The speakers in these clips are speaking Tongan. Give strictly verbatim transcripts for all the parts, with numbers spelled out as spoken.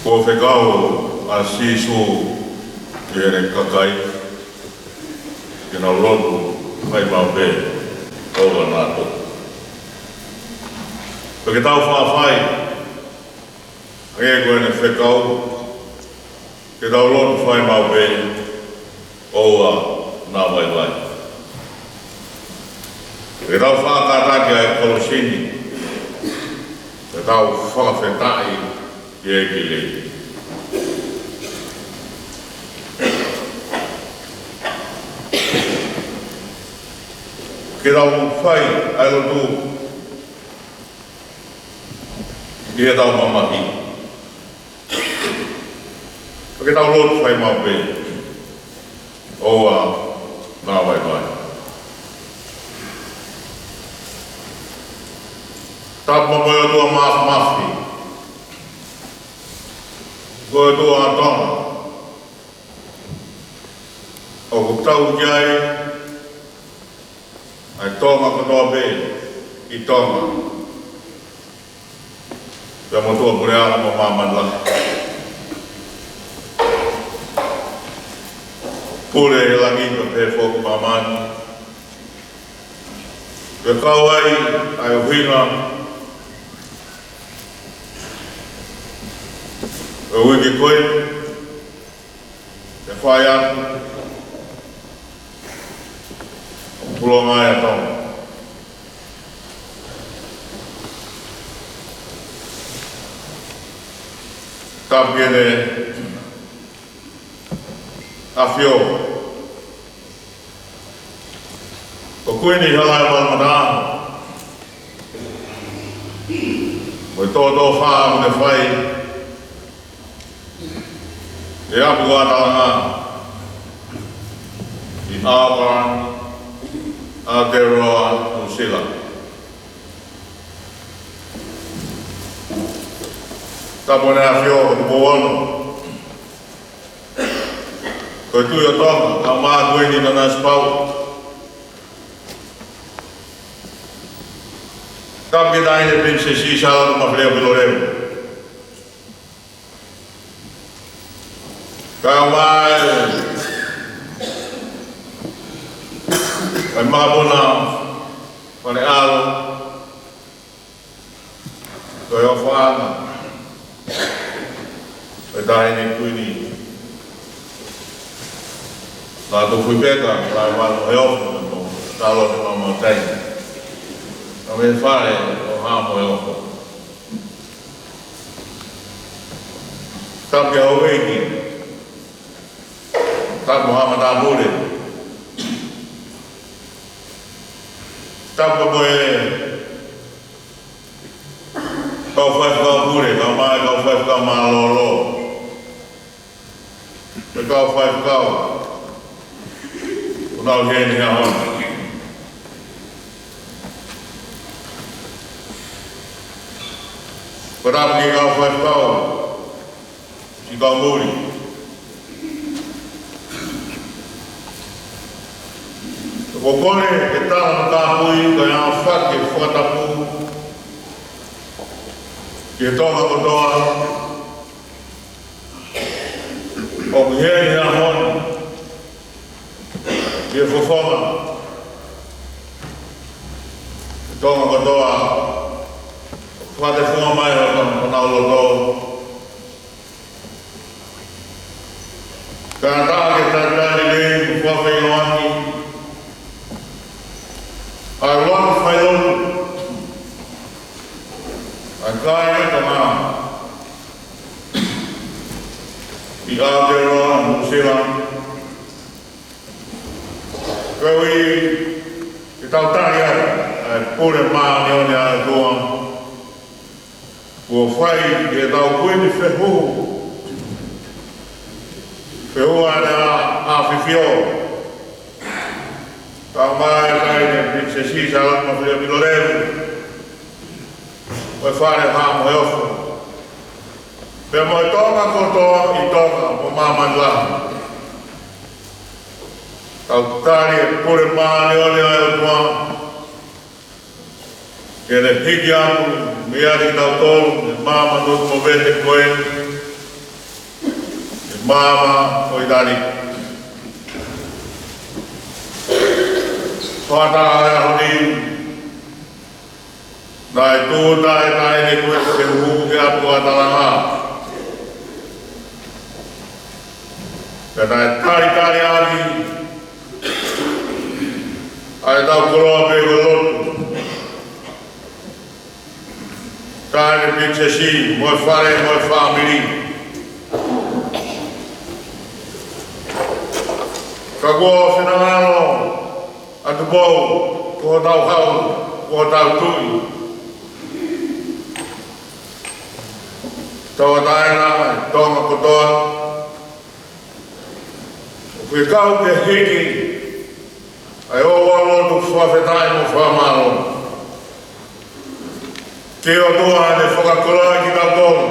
Kuo fekau ʻa Sīsū ki heʻene kakai ke nau lotu fai maʻu pē ʻoua naʻa tuku. Pea ke tau faʻa fai hangē ko ʻene fekau, ke tau lotu fai maʻu pē ʻoua naʻa vaivai. Ke tau faʻa kātaki ʻa e kolosi ni, ke tau fakafetaʻi ki he ʻEiki. Ke tau fai ʻa e lotu ʻi heʻetau mamahi. Ke tau lotu fai maʻu pē ʻoua naʻa vaivai. Tapu mo e ʻOtua Māfimafi, ko e ʻOtua ʻo Tonga, ʻoku tau ki ai ʻa e Tonga kotoa pē ʻi Tonga, pea mo tuʻapuleʻanga mo māmani lahi. Pule ʻi he langi pea pehē foki ʻi māmani. Pea kau ai ʻa e ʻuhinga ʻo e uike ko eni, ke fai atu ʻa e pulonga ʻa Tonga. Tapu ki heʻene ʻAfio ko Kuini Halaevalu Mataʻaho, mo e tōtōfā ʻoku ne fai ʻi he ʻapi ko ʻAtalanga ʻi Auckland, Aotearoa, Nuʻusila. Tapu ki heʻene ʻAfio ko Tupou Ono, ko e Tuʻi ʻo Tonga, kae ʻumaʻā Kuini Nanasipauʻu. Tapu ki he Taʻahine Pilinisesi Sālote Mafileʻo Pilolevu, kae ʻumaʻā e Makapuna Faleʻalo, ko e ʻofaʻanga ʻo e Taʻahine Kuini Lātūfuipeka Halaevalu Moheofo, mo Sālote Maumautai, kae ʻumaʻā e fale ʻo Hā Moheofo. Tapu ki he houʻeiki, tapu mo haʻa matāpule, tapu mo e kau faifekau pule, kae ʻumaʻā e kau faifekau mālōlō, mo e kau faifekau ʻoku nau ʻi heni he ʻaho ni. Ko e tapu ki he kau faifekau siʻi kau muli. ʻOku ou kole ke tala mo kāpui, kae ʻoua naʻa fakatapu ki he Tonga kotoa ʻoku ʻi heni he ʻaho ni, ʻi he fofonga, Tonga kotoa, fakatefonga mai honau, honau loto. Kae ʻatā ke talitali lelei mo fakafeʻiloaki ʻa e lotu failotu ʻa e kāinga Tonga ʻi Aotearoa, Nuʻusila, koeʻuhi ke tau tali ai ʻa e pule māʻoniʻoni ʻa e ʻOtua kuo fai ki heʻetau Kuini fehuhu, fehuhu ʻa e ʻAfifio, kae ʻumaʻā e Taʻahine Pilinisesi Sālote Mafileʻo Pilolevu, mo e fale Hā Moheofo, pea mo e Tonga kotoa ʻi Tonga mo māmani lahi. Tau tali e pule māʻoniʻoni ʻa e ʻOtua ke ne hiki atu mei ai kitautolu mei he māmani ʻoku movete ko eni, Māmā ʻo ʻItālī. Fakataha he ʻaho ni, naʻe tūʻuta ʻa e Taʻahine Kuini Fehuhu ki he ʻAtu ʻa Talahā. Pea naʻe talitali ʻaki ʻa ʻetau koloa pē ko e lotu. Taʻahine Pilinisesi, mo e fale, mo e fāmili. Ka kuo finangalo ʻa Tupou ko hotau hau, ko hotau tuʻi. Tauʻatāina ʻa e Tonga kotoa. ʻOku ke kau ke hiki ʻa e ʻo ʻa lotu fakafetaʻi mo fakamālō ki he ʻOtua naʻe fakakoloa kitautolu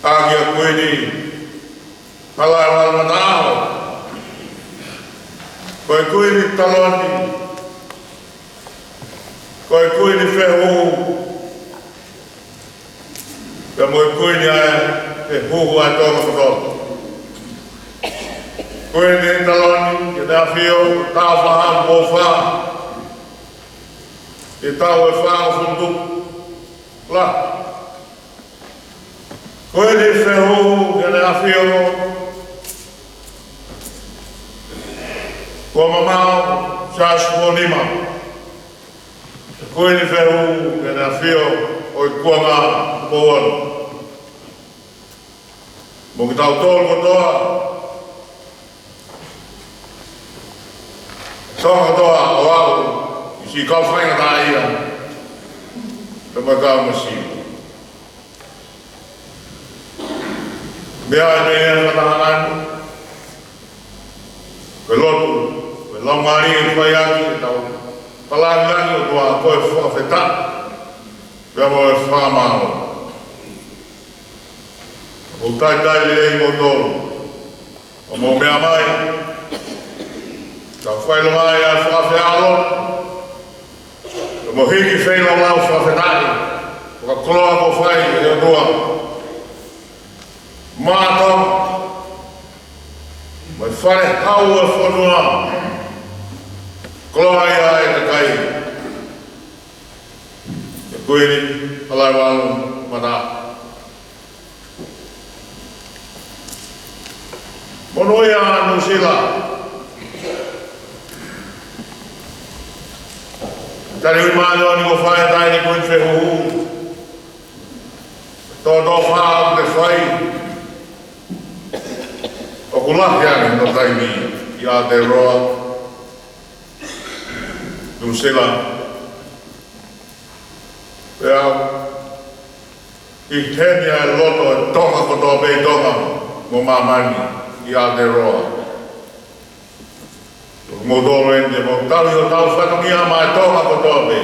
ʻaki ʻa Kuini Halaevalu Mataʻaho, ko e Kuini Taloni, ko e Kuini Fehuhu, pea mo e Kuini ʻa e Fehuhu ʻa Tonga kotoa. Kuini Taloni, ke ne ʻafio, taʻu fā hongofulu mā fā, ʻi he taʻu ʻe fāngofulu tupu lahi. Kuini Fehuhu, ke ne ʻafio, ua mā ono, Siaosi Fōnima. Kuini Fehuhu, ke ne ʻafio, ʻo e kuonga ua ono. Mo kitautolu kotoa, Tonga kotoa, ʻo aʻu ki siʻi kau faingataʻaʻia, pea mo e kau masiva. Meʻa ʻe meʻa fakataha ʻeni, ko e lotu, ko e laumālie ʻoku fai ʻaki ʻetau palani ʻa e ʻOtua, ko e fakafetaʻi pea mo e fakamālō. ʻOku talitali lelei kimoutolu ʻo mou meʻa mai, ka fai lōmai ʻa e fakafeʻao, ʻo mou hiki feilaulau fakafetaʻi, fakakoloa kuo fai ʻe he ʻOtua maʻa Tonga, mo e fale hau ʻo e fonua, koloa ia ʻa e kakai. Kuini Halaevalu Mataʻaho. Monūʻia ʻa Nuʻusila. Tali ui māʻoniʻoni kuo fai ʻe he Taʻahine Kuini Fehuhu. Tōtōfā ʻoku te fai, ʻoku lahi ange hono taimi ʻi Aotearoa, Nuʻusila. Pea ʻi heni ʻa e loto ʻo e Tonga kotoa pē ʻi Tonga mo māmani ʻi Aotearoa. Mo tolo eni mo tau ʻi hotau fatongia maʻa e Tonga kotoa pē.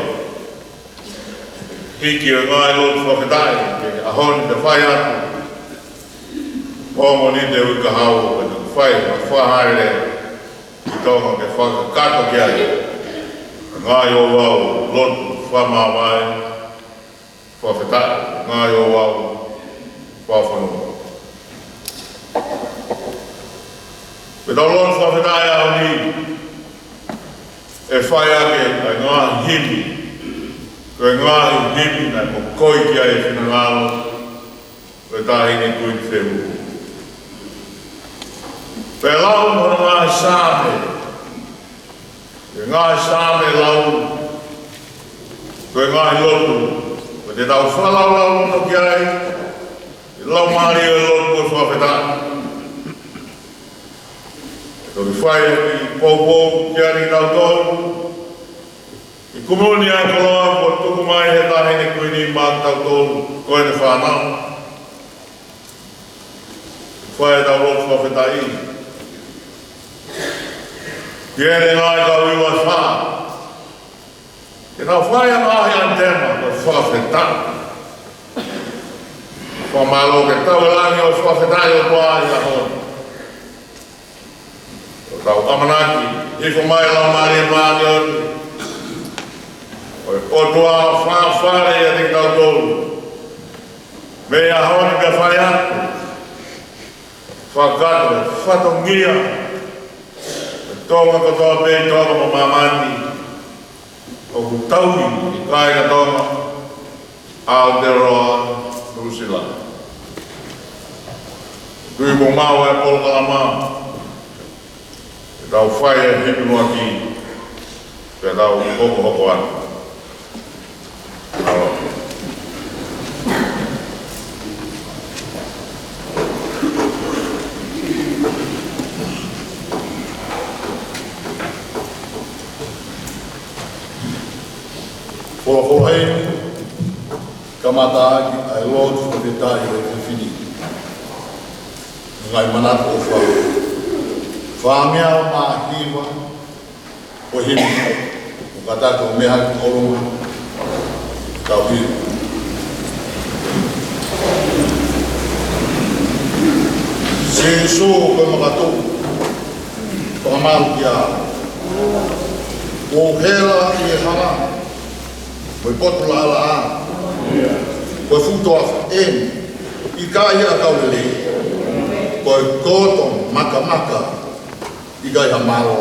Hiki ʻo e ngaahi lotu fakafetaʻi ki he ʻaho ni, pea fai atu ʻo Mōnite uike kahaʻu, pea fai ʻa e fakahāʻele ʻi Tonga ke fakakakato ki ai ʻa e ngaahi ouau lotu fakamāvae, fakafetaʻi, ngaahi ouau fakafonua. Pea tau lotu fakafetaʻi ʻaho ni, ʻe fai ʻaki ʻa e ngaahi himi, ko e ngaahi himi naʻe mokoi ki ai e finangalo ʻo e Taʻahine Kuini Fehuhu. Pea lau hono ngaahi Saame, ʻa e ngaahi Saame lau, ko e ngaahi lotu, ko ʻetau fakalaulauloto ki ai, ʻi he laumālie ʻo e lotu ʻo e fakafetaʻi. Toki fai ʻaki poupou kiate kitautolu, ʻi he kumu ni ʻa e koloa kuo tuku mai ʻe he Taʻahine Kuini maʻa kitautolu ko ʻene fānau. Fai ʻetau lotu fakafetaʻi ki heʻene ngaahi kau hiva ʻe fā. Ke nau fai ʻa e ngaahi ʻanitema ʻo e fakafetaʻi. Fakamālō ke tau ʻi langi ʻo fakafetaʻi ʻOtua ʻi he ʻaho ni. ʻOku tau ʻamanaki, hifo mai Laumālie Māʻoniʻoni ʻo e ʻOtua ʻo fakafale ʻiate kitautolu. Mei he ʻaho ni pea fai atu, Fakakakato e fatongia ʻo e Tonga kotoa pē ʻi Tonga mo māmani, ʻoku tauhi ʻe he kāinga Tonga, Aotearoa Nuʻusila. Tui ko e maʻu e polokalama, ʻe tau fai e himi muʻaki, pea tau hokohoko atu. Folofola eni, kamata ʻaki ʻa e lotu fakafetaʻi ʻo e fefine. Ngaahi manatu ʻofa. Fāngeau mā hiva, ko e himi, ʻo kātaki ʻo meʻa ki ʻolunga, tau himi. Sīsū ko e makatuʻu, fakamalu kiate au. Kuo u hela ʻi he hala, mo e potu laʻalaʻā. Ko e fuʻu toafa eni, ʻikai ha kau lelei. Ko e koto makamaka, ʻikai ha mālō.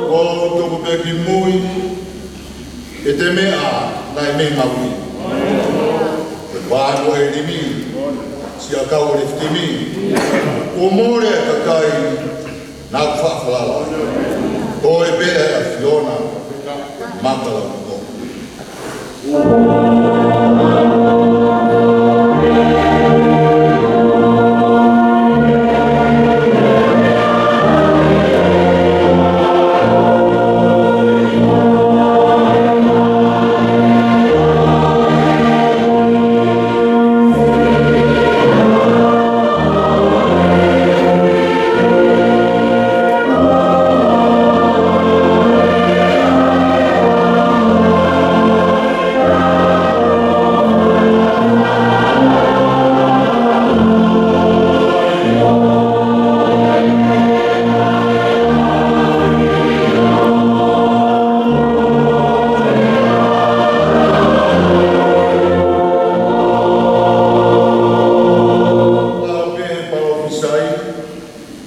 Ko e tuku pē ki mui, ʻe te meʻa naʻe mei maui. Ko e pāngo e limi, siʻa kau e lefitimi. Kuo mole e kakai, naʻa ku faʻa falala. Ko e pē ʻa e ʻAfiona, maka lau ko.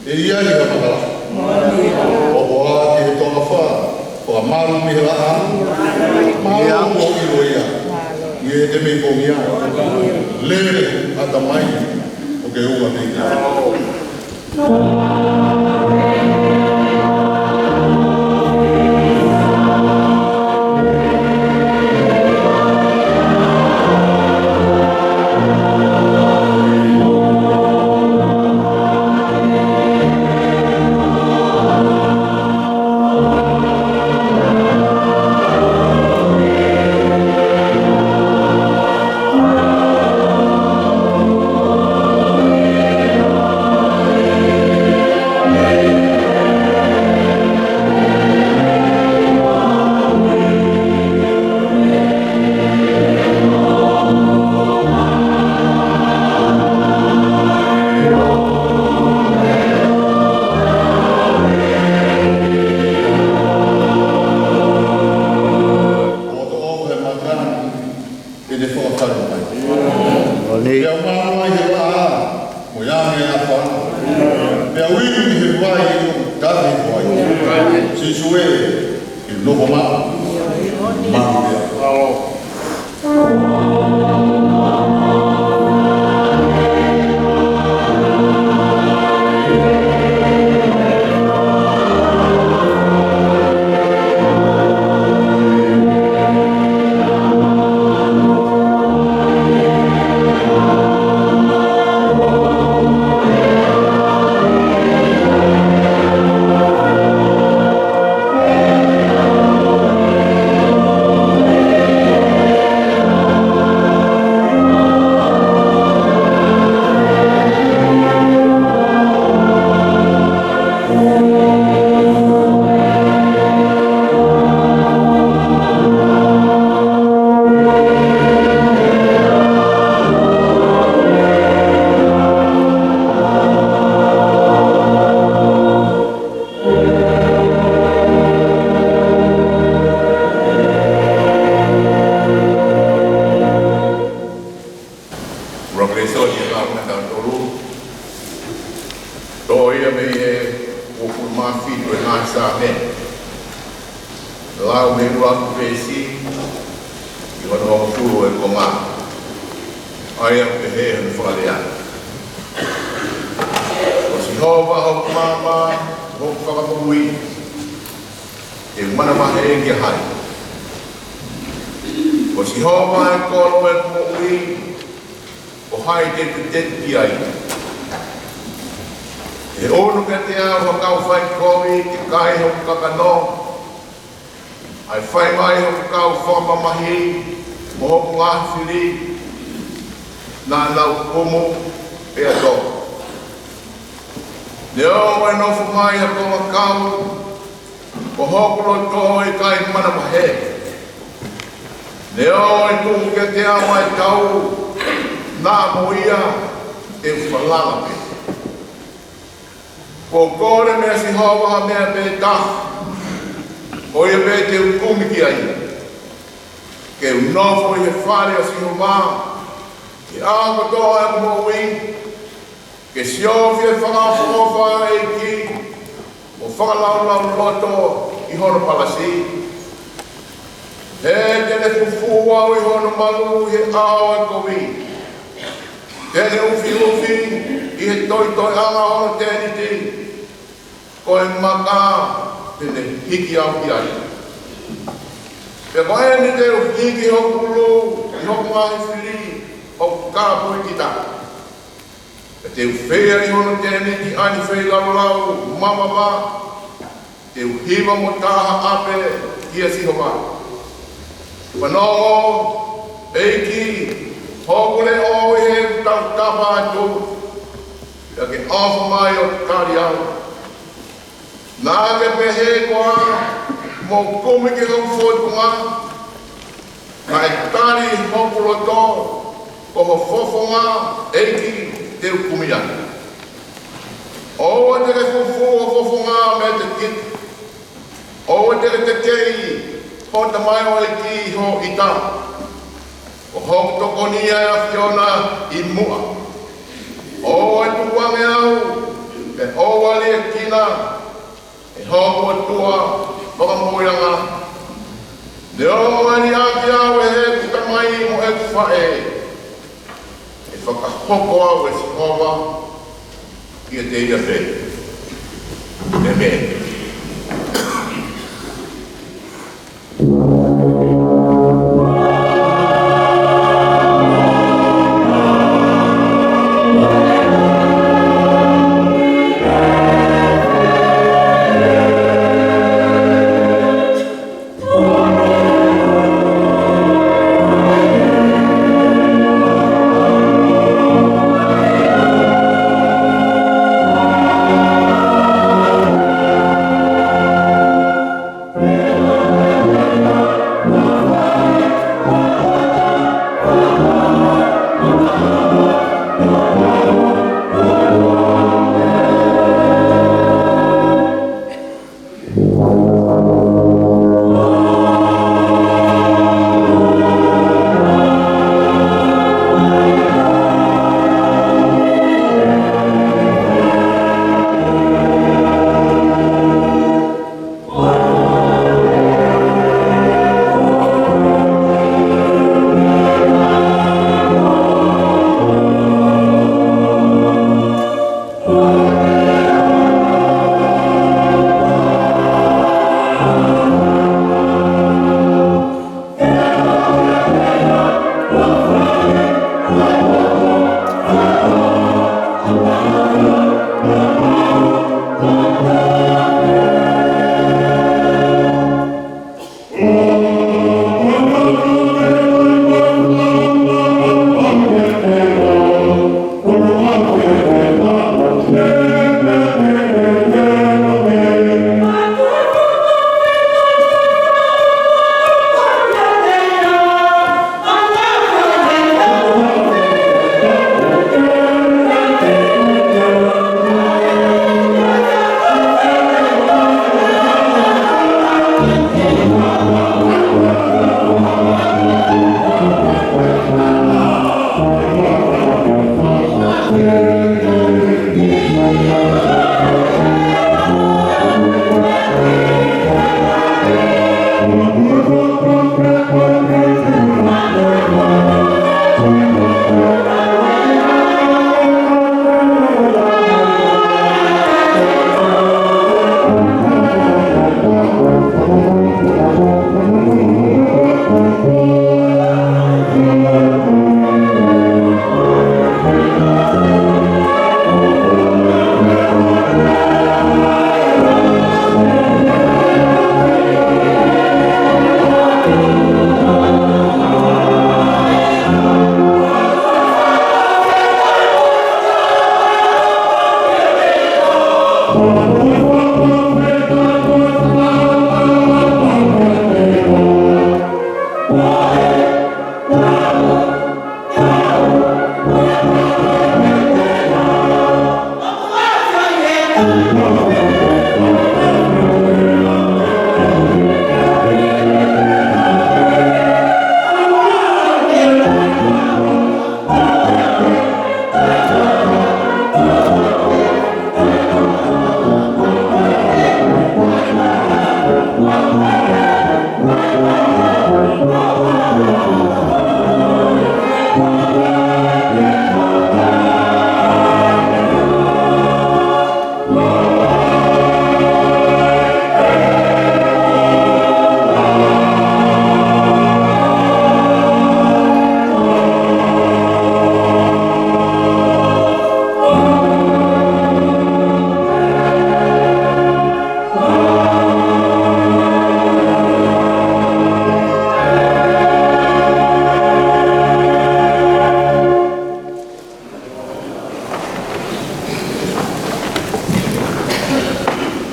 ʻE ia ʻi ha makala. ʻOku ʻoatu ki he Tonga fā, fakamalu mei he laʻā, mālō kuo ʻilo ia. ʻI he te mei pongia, lele ʻatamai, ʻo ke ua mei kia. Au he ua ku pesi, ʻi hono hongofulu ʻo e konga. ʻA ia ʻoku pehē hono fakalea: Ko Sihova hoku maama, hoku fakamoʻui, te u manavahē kia hai? Ko Sihova ʻa e kolo ʻo ʻeku moʻui, ko hai te u teteki ai? ʻE ʻunu kiate au ha kau faikovi ke kai hoku kakano, ʻa e fai mai hoku kau fakamamahi mo hoku ngaahi fili, naʻa nau kumu pea tō. Neongo ʻe nofo mai ha kongakau, ko hoku loto ʻe ʻikai manavahē. Neongo ʻe tuku kiate au ʻa e tau, naʻa mo ia te u falala pē. Kuo u kole meia Sihova ha meʻa pē taha, ko ia pē te u kumi ki ai: ke u nofo ʻi he fale ʻo Sihova ʻi he ʻaho kotoa ʻo ʻeku moʻui, ke siofia ʻi he fakaʻofoʻofa ʻo e ʻEiki, mo fakalaulauloto ʻi hono palasi. He te ne fufū au ʻi hono malu ʻi he ʻaho ʻo e kovi. Te ne ʻufiʻufi ʻi he toitoiʻanga ʻo hono tēniti, ko e maka te ne hiki au ki ai. Pea ko eni te u hiki hoku ʻulu ʻi hoku ngaahi fili ʻoku kāpui kita. Pea te u feia ʻi hono tēniti ʻa e feilaulau mavava. Te u hiva mo taha ʻape kia Sihova. Fanongo, ʻEiki, hoku leʻo ʻi heʻeku tautapa atu, pea ke ʻofa mai ʻo tali au. Naʻa ke pehē koā, mou kumi ki hoku fofonga, naʻe tali hoku loto, ko ho fofonga, ʻEiki, te u kumi ai. ʻOua te ke fufū ho fofonga meiate kita. ʻOua te ke tekeʻi hoʻo tamaioʻeiki ʻi hoʻo ʻita. Ko hoku tokoni ʻa e ʻAfiona ʻi muʻa. ʻOua ʻe tukuange au, pea ʻoua ʻe liʻekina, ʻe hoku ʻOtua fakamoʻuiʻanga. Neongo ʻe liʻaki au ʻe heʻeku tamai mo ʻeku faʻē, ʻe fakahoko au ʻe Sihova kiate ia pē. ʻĒmeni.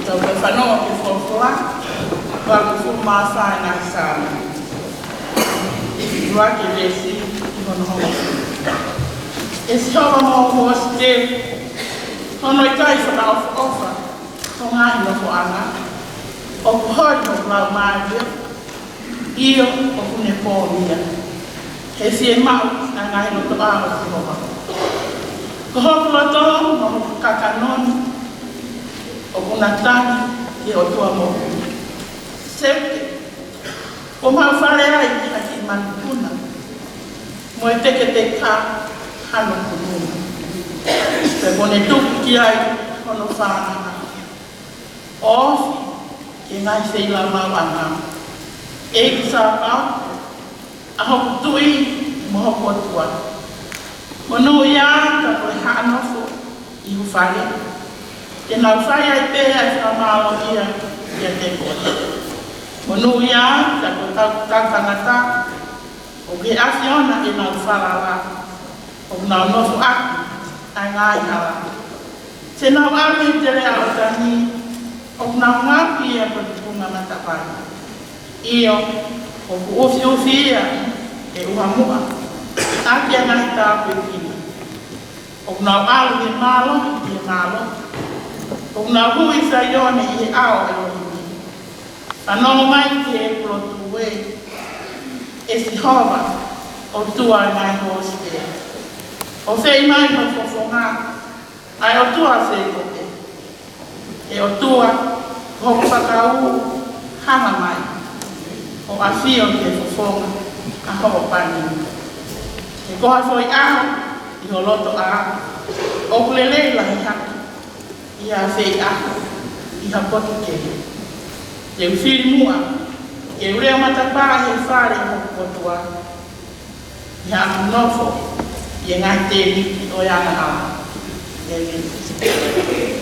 Tau fanongo ki he folofola, valu fā ʻi he Saame. Ua ki he veesi ki hono hongofulu. ʻE Sihova, mou hōsite hono ʻikai fakaʻofoʻofa ho ngaahi nofoʻanga, ʻoku holi hoku laumālie, ʻio, ʻoku ne pō ia. He fiemaʻu ʻa e ngaahi lotoʻā ʻo Sihova. Ko hoku loto mo hoku kakano ni ʻoku na tangi ki he ʻOtua moʻui. Seuke, kuo mau fale ai ki ha kiʻi manupuna, mo e teketeka hano kununa. Pea kuo ne tuku ki ai hono fānau. ʻOfi ki he ngaahi feilaumauʻanga. ʻEiki Sāpaoti, ʻa hoku Tuʻi mo hoku ʻOtua. Monūʻia ka ko e haʻa nofo ʻi ho fale. Te nau fai ai pē ʻa e fakamālōʻia kiate koe. Monūʻia ka ko e tau, tau tangata ʻoku ke ʻAfiona ʻenau falala, ʻoku nau nofo ʻaki ʻa e ngaahi hala. Te nau ʻalu ʻi he teleʻa ʻo e tangi, ʻoku nau ngaohi ia ko e tupunga matapā. ʻIo, ʻoku ʻufiʻufi ia ʻe he ʻuha muʻa ʻaki ʻa e ngaahi tāpuekina. ʻOku nau ʻalu ʻi he mālohi ki he mālohi. ʻOku nau hū ʻi Saione ʻi he ʻao ʻo ʻElohimi. Fanongo mai ki heʻeku lotu ē, ʻe Sihova, ʻOtua ʻo e ngaahi hōsite. ʻOfeʻi mai ho fofonga, ʻa e ʻOtua ʻo Sēkope. ʻE ʻOtua, ko hoku fakaū, hanga mai ʻo ʻafio ki he fofonga ʻa hoʻo pani. He ko ha foʻi ʻaho ʻi ho lotoʻā, ʻoku lelei lahi hake ʻi ha feʻiʻaho ʻi ha potu kehe. Te u fili muʻa ke u leo matapā ʻi he fale ʻo hoku ʻOtua, ʻi haʻaku nofo ʻi he ngaahi tēniti ʻo e angahala. ʻĒmeni.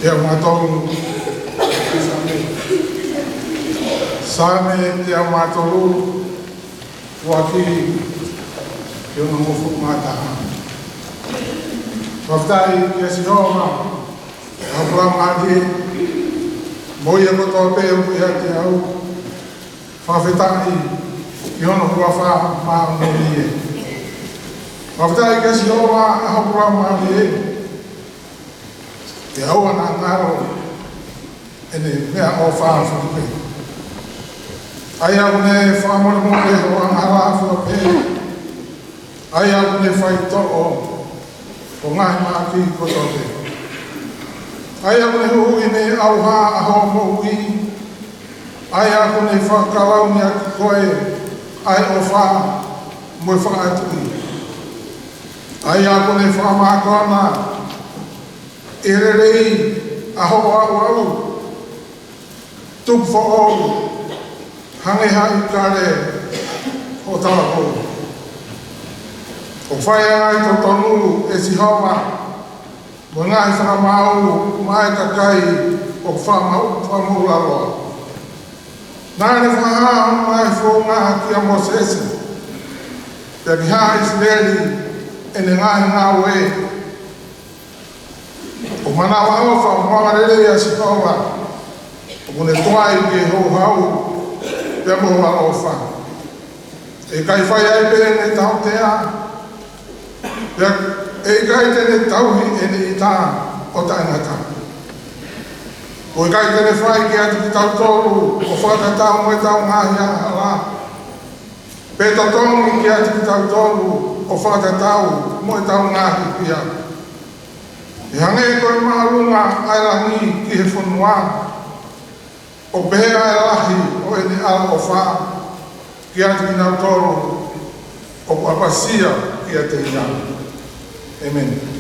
ʻIa mātolu, Saame, Saame ʻia mātolu, ʻuluaki ki hono hongofulu mā taha. Fakafetaʻi kia Sihova, ʻa hoku laumālie, mo ia kotoa pē ʻoku ʻiate au, fakafetaʻi ki hono huafa māʻoniʻoni. Fakafetaʻi kia Sihova, ʻa hoku laumālie, ke ʻoua naʻa ngalo ʻene meʻaʻofa ʻo fua pē. ʻA ia ʻoku ne fakamolemole hoʻo angahala ʻo fua pē. ʻA ia ʻoku ne faitoʻo hoʻo ngaahi mahaki kotoa pē. ʻA ia ʻoku ne huhuʻi mei he ʻauha ʻa hoʻo moʻui. ʻA ia ʻoku ne fakakalauni ʻaki koe ʻa e ʻofa mo e fakaʻatuʻi. ʻA ia ʻoku ne fakamākona ʻi he lelei ʻa hoʻo aʻuaʻu, tupu foʻou, hangē ha ʻikale hoʻo talakolo. ʻOku fai ʻa e ngaahi totonu ʻe Sihova, mo e ngaahi fakamaau maʻa e kakai ʻoku fakamaʻu, fakamoʻulaloa. Naʻa ne fakahā hono ngaahi founga kia Mōsese, pea ki haʻa ʻIsileli ʻene ngaahi ngāue. Manavaʻofa mo angalelei ʻa Sihova, ʻoku ne tuai ki he houhau pea mo e ʻaloʻofa. ʻE ʻikai fai ai pē ʻene tautea, pea ʻe ʻikai te ne tauhi ʻene ʻita ʻo taʻengata. ʻOku ʻikai te ne fai kiate kitautolu ʻo fakatatau mo ʻetau ngaahi angahala, pe totongi kiate kitautolu ʻo fakatatau mo ʻetau ngaahi hia. ʻE hangē ko e māʻolunga ʻa e langi ki he fonua, ʻoku pehē ʻa e lahi ʻo ʻene ʻaloʻofa kiate kinautolu ʻoku ʻapasia kiate ia. ʻĒmeni.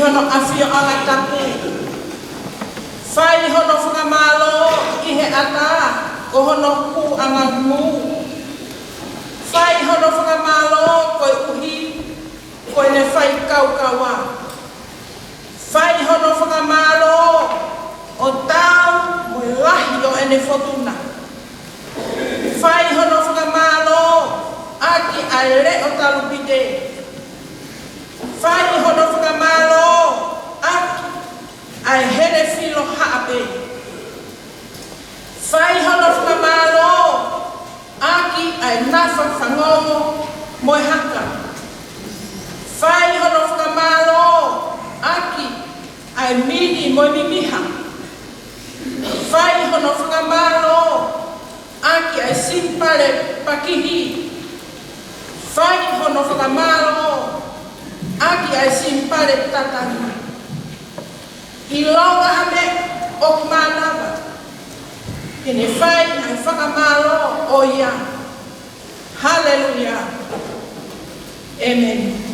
Hono ʻafioʻanga tapu. Fai hono fakamālō ʻi he ʻatā, ko hono kūʻanga ngū. Fai hono fakamālō koeʻuhi ko ʻene faikaukaua. Fai hono fakamālō ʻo taau mo e lahi ʻo ʻene fotuna. Fai hono fakamālō ʻaki ʻa e leʻo talupite. Fai hono fakamālō ʻaki ʻa e hele filo haʻape. Fai hono fakamālō ʻaki ʻa e nafa fangongo mo e haka. Fai hono fakamālō ʻaki ʻa e mini mo e mimiha. Fai hono fakamālō ʻaki ʻa e simipale pakihi. Fai hono fakamālō ʻaki ʻa e simipale tatangi. ʻIlonga ha meʻa ʻoku mānava, ke ne fai ʻa e fakamālō ʻo ia. Haleluia. ʻĒmeni.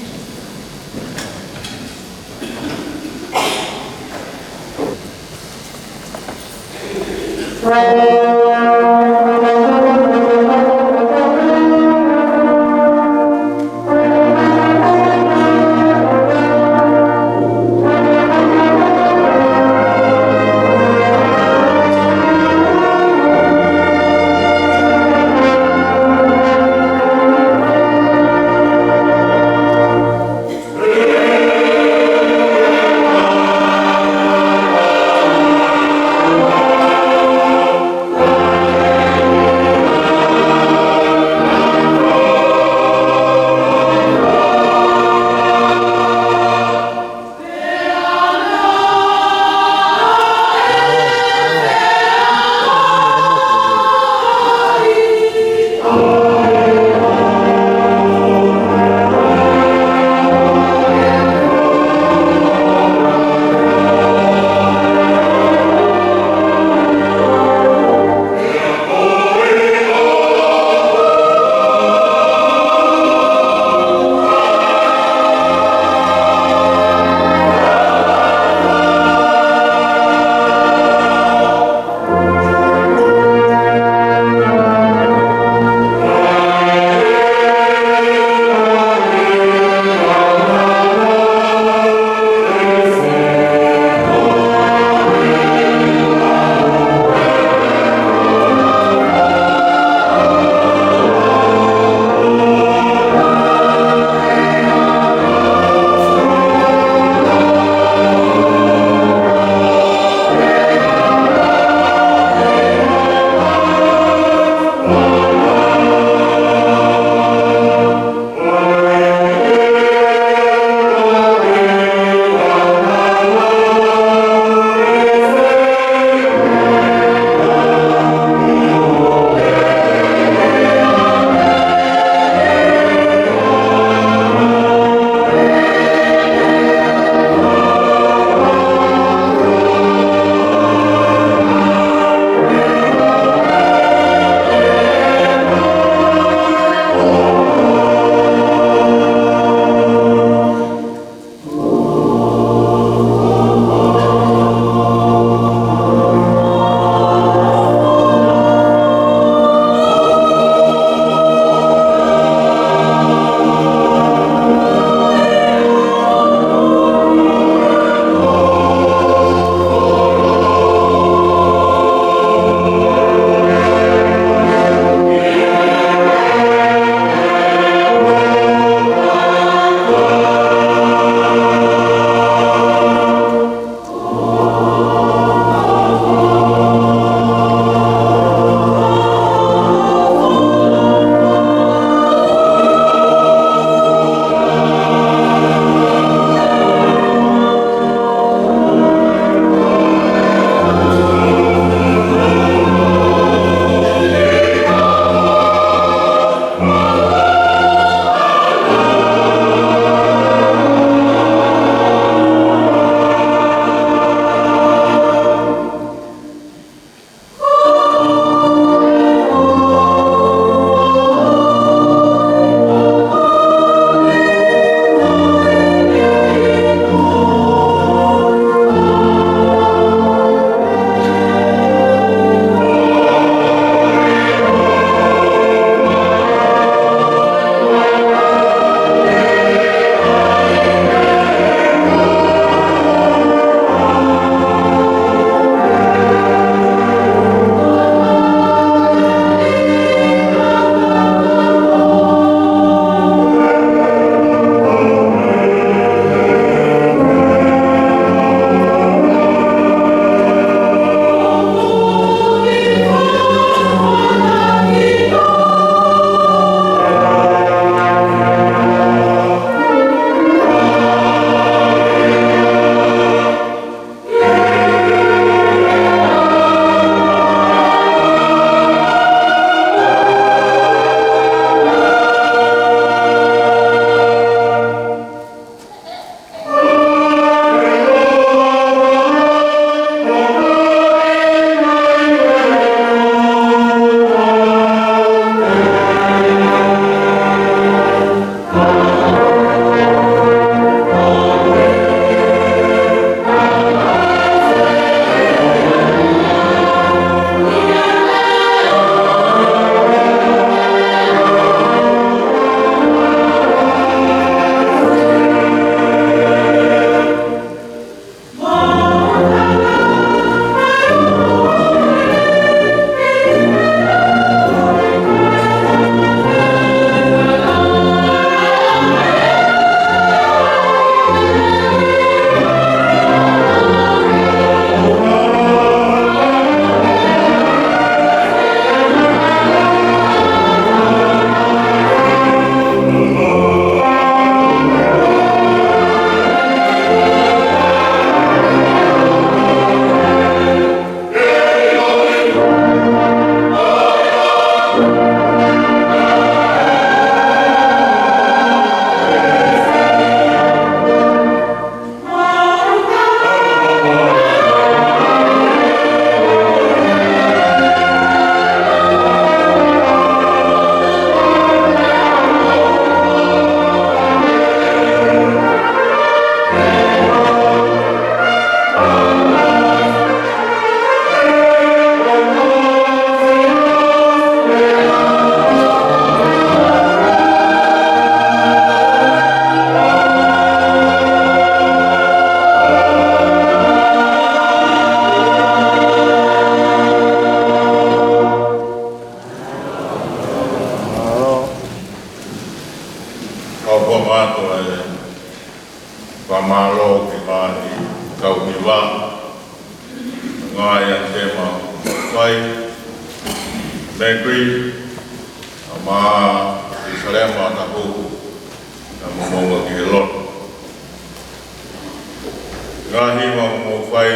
Atu e fakamālō ki he ngaahi kau hiva, ngaahi ʻanitema, fai, Mekri, ʻa Mā, ʻi Salema, Taku, na mo Moua ki he loto. Ngaahi hiva mo fai,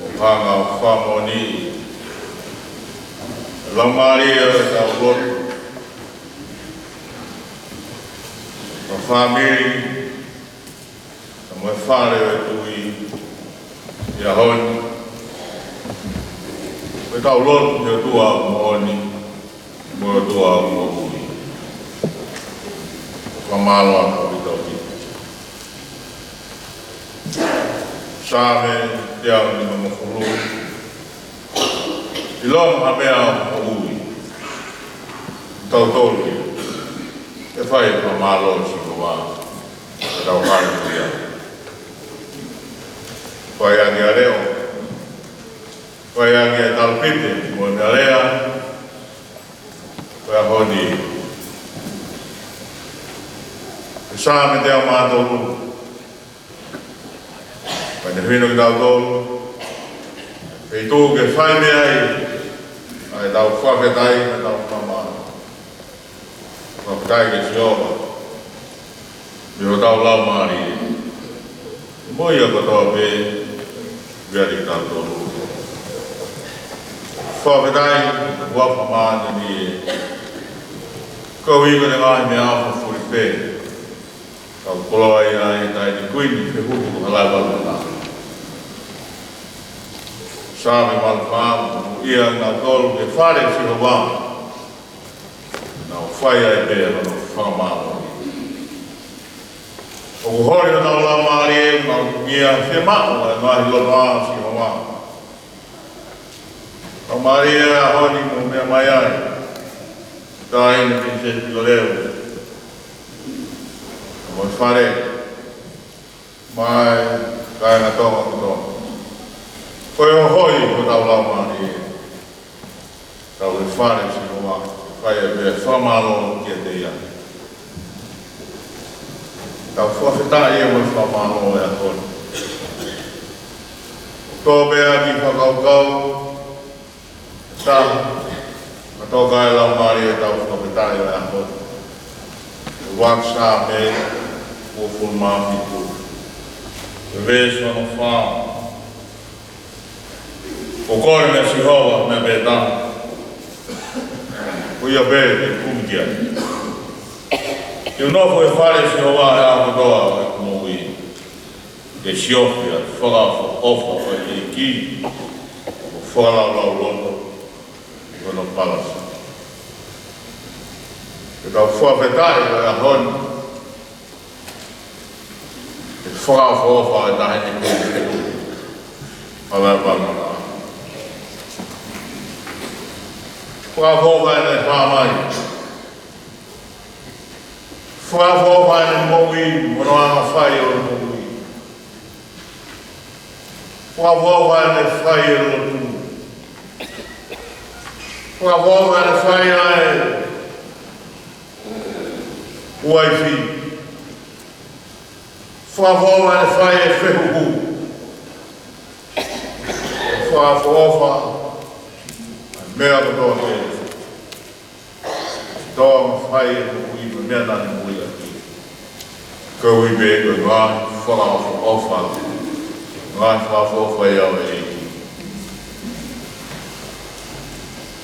mo hanga fakamoʻoni, Laumālie ʻo e tau lotu, mo fāmili, mo e fale ʻo e tui, ʻi he ʻaho ni. Ko e tau lotu ki he ʻOtua moʻoni, mo e ʻOtua moʻui. Fakamālō atu ki he tau ki. Saame teau nimangofulu. ʻIlonga ha meʻa moʻui, tautolu ia, ʻe fai e fakamālō ki Sihova, ʻe tau haleluia. Fai ange ʻa e leʻo, fai ange ʻa e talupite, mo e meʻa lea, ko e ʻaho ni. Saame teau mā tolu. Pea ne fino kitautolu, pea tuku ke fai mei ai ʻa e tau fakafetaʻi, ʻa e tau fakamālō. Fakafetaʻi kia Sihova, mei hotau laumālie, mo ia kotoa pē, ʻoku ʻiate kitautolu. Fakafetaʻi, huafa māʻoniʻoni ē. Koeʻuhi ko e ngaahi meʻaʻofa fulipē, tau koloa ai ʻa e taʻahine kuini, fehuhu, hala e valu na. Saame valu fā, ia nautolu ki he fale ʻo Sihova, nau fai ai pē hono fakamālō. ʻOku holi honau laumālie, nau ngia fiemaʻu ʻa e ngaahi lotoʻā ʻo Sihova. Laumālie ʻo e ʻaho ni, mou meʻa mai ai. Taʻahine Pilinisesi Pilolevu, mo e fale, mo e kāinga Tonga kotoa. Ko e hohoi hotau laumālie, tau ʻi he fale ʻo Sihova, fai ai pē fakamālō kiate ia. Tau fakafetaʻi ia mo e fakamālō ʻi he ʻaho ni. Tō pē ʻa e kiʻi fakakaukau, tā, ma tō kai laumālie ʻetau fakafetaʻi ʻo e ʻaho ni. Ua Saame, uofulu mā fitu. Veesi ono fā. ʻOku ou kole meia Sihova, meʻa pē taha. Ko ia pē te u kumi ki ai. Ke u nofo ʻi he fale ʻo Sihova he ʻaho kotoa ʻo ʻeku moʻui. Ke siofi ʻa e fakaʻofoʻofa ʻo e ʻEiki, ʻo fakalaulauloto ʻi hono palasa. Ke tau fakafetaʻi ʻi he ʻaho ni, ʻi he fakaʻofoʻofa ʻo e taʻahine kuini. Pala pala. Fakaʻofoʻofa ʻene fāmai. Fakaʻofoʻofa ʻene moʻui, mo hono anga fai ʻo e moʻui. Fakaʻofoʻofa ʻene fai ʻa e lotu. Fakaʻofoʻofa ʻene fai ʻa e uaifi. Fakaʻofoʻofa ʻene fai ʻa e fehuhu. Fakaʻofoʻofa ʻa e meʻa kotoa pē. Tō ʻa e fai ʻa e moʻui mo e meʻa naʻa ne moʻui ʻaki. Koeʻuhi pē ko e ngaahi fakaʻofoʻofa, ngaahi fakaʻofoʻofa ia ʻo e ʻEiki.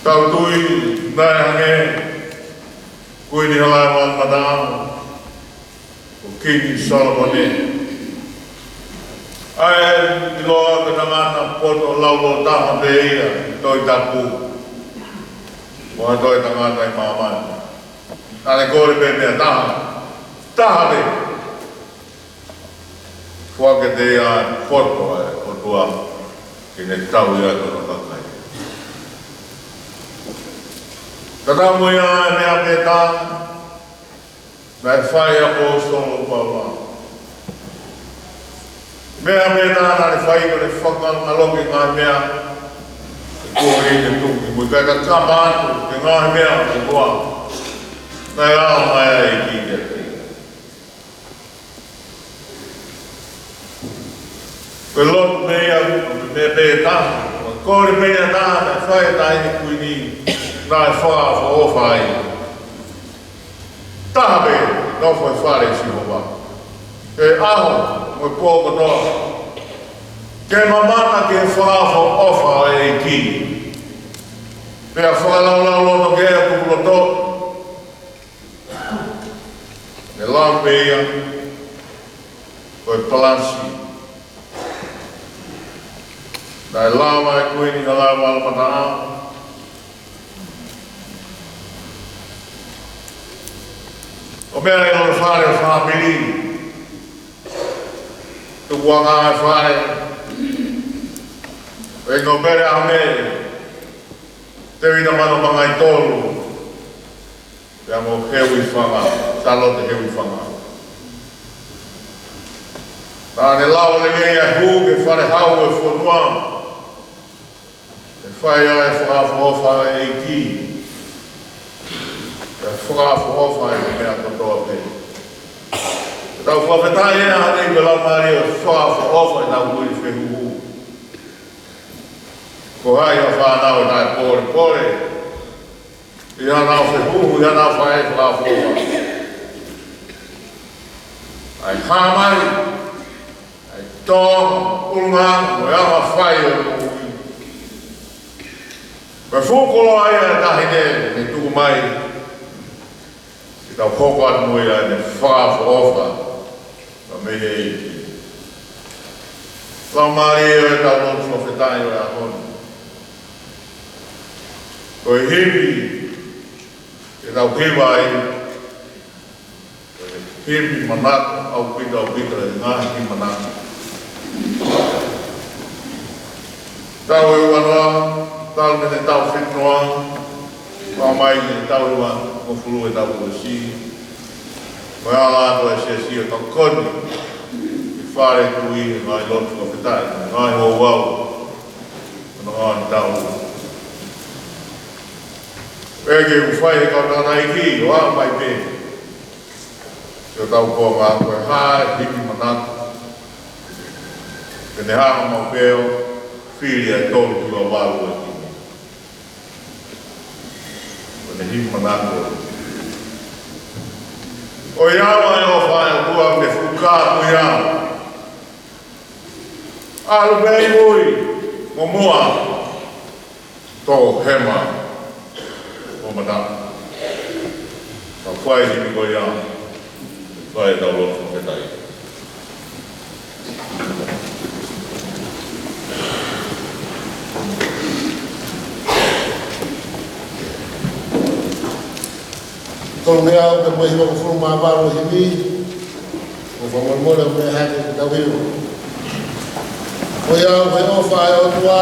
Tau tui naʻe hangē, kuini hala e valu mataʻamu, ko Kingi Solomone. ʻA ia ʻiloa ko e tangata poto laulōtaha pē ia ʻi he Tohi Tapu. Mo ha toe tangata ʻi māmani. Naʻa ne kole pē meʻa taha. Taha pē. Foaki kiate ia ʻa e poto ʻa e ʻOtua ke ne tauhi ʻa hono kakai. Tatau mo ia ʻa e meʻa pē taha naʻe fai ʻe he ʻaposetolo ko Paula. Meʻa pē taha naʻa ne fai ko ʻene fakangalongaloki e ngaahi meʻa ʻe kuo ne tuku ki mui kae kakama atu ki he ngaahi meʻa ʻo e ʻOtua naʻe ʻomai ʻe he ʻEiki kiate ia. Ko e lotu pē ia, ko e meʻa pē taha, ko e kole pē ia taha, naʻe fai ʻe he Taʻahine Kuini, naʻe fakaʻofoʻofa ai. Taha pē, nofo he fale ʻo Sihova he ʻaho mo e pō kotoa, ke mamata ki he fakaʻofoʻofa ʻo e ʻEiki, pea fakalaulauloto ki ai ʻo tuku loto. Naʻe lau pē ia ko e palasi. Naʻe lava ʻe he Kuini ha lava ʻalumataʻa ʻo meʻa ʻi hono fale ʻo e fāmili. Tukuange e fale ʻo e Nōpele ʻAhomē, Tēvita Manomangaitolu, pea mo Heuifanga, Sālote Heuifanga. Naʻa ne lau lelei ʻa e hū ki he fale hau ʻo e fonua, ʻe fai ai e fakaʻofoʻofa ʻa e ʻEiki, ʻe fakaʻofoʻofa e meʻa kotoa pē. Tau fakafetaʻi ʻaupito ki he Laumālie ʻo fakaʻofoʻofa ʻetau ʻuli fehuhu. Ko hai ʻa e fānau ʻe taʻepōlepole ʻi haʻanau fehuhu, ʻi haʻanau fai e fakaʻofoʻofa? ʻA e hā mai, ʻa e tō, ʻulungaanga, mo e anga fai ʻo e moʻui. Ko e fuʻu koloa ia ʻa e Taʻahine, ne tuku mai ke tau hoko atu mo ia ʻene fakaʻofoʻofa mei he ʻEiki. Laumālie ʻo e, tau lotu fakafetaʻi ʻo e ʻaho ni. Ko e himi ke tau hiva ai, ko e himi manako ʻaupito, ʻaupito e ngaahi himi manako. Taʻu ʻe ua noa, talu mei he taʻu fitu noa, pea mai ki he taʻu ʻe uangofulu ʻetau kolisi. Mo e ala atu ʻa e siasi ʻo tokoni ki he fale tui he ngaahi lotu fakafetaʻi, ngaahi ouau, ʻo e ngaahi taʻu. Pea ke u fai he kau tangataʻeiki ʻo aʻu mai pē ki hotau kuonga, ko e hā e himi manako ke ne hanga maʻu pē ʻo fili ʻa e tolu hiva valu ʻa e himi. Ko ʻene himi manako: ʻOiauē ʻofa ʻa e ʻOtua, ʻoku ne fuka atu ia. ʻAlu pē ʻi mui mo muʻa, tō hema ʻo mata. Tau fai e himi ko ia, fai ʻetau lotu fakafetaʻi. Tolungeau pea mo e hivangofulu mā valu himi. ʻOku fakamolemole ʻo meʻa hake ke tau hiva. ʻOiauē ʻofa ʻa e ʻOtua,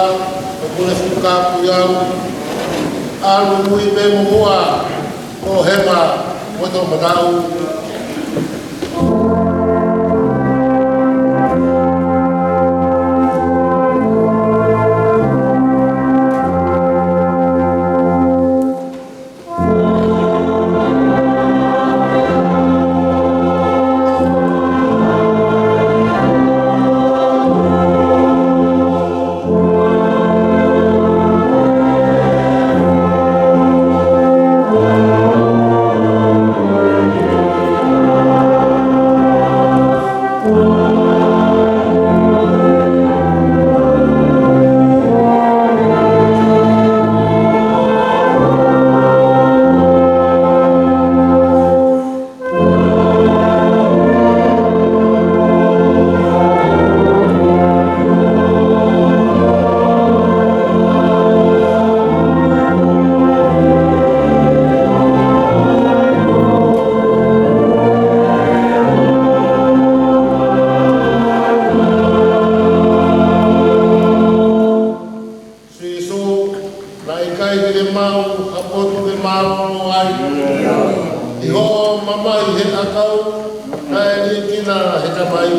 ʻoku ne fuka atu ia. ʻAlu ʻi mui pē mo muʻa, tō hema mo tō mata. Sīsū, naʻe ʻikai te ke maʻu ha potu ke mālōlō ai ʻi hoʻo mamahi he ʻakau naʻe liʻekina ʻe he Tamai.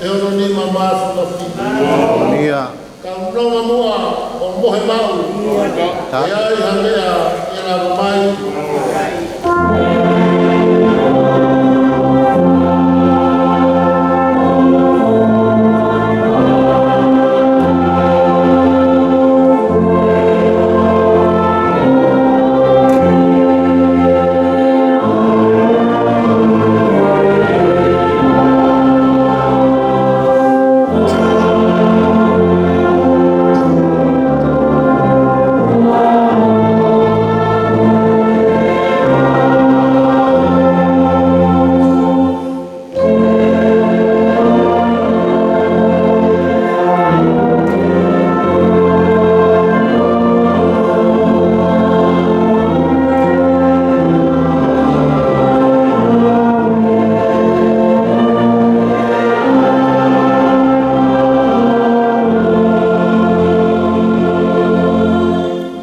Deuteronima mafu mafi. Ia. Ka unonga muʻa ʻo mohe maʻu. Ta. ʻE ai ha meʻa ʻe lava mai.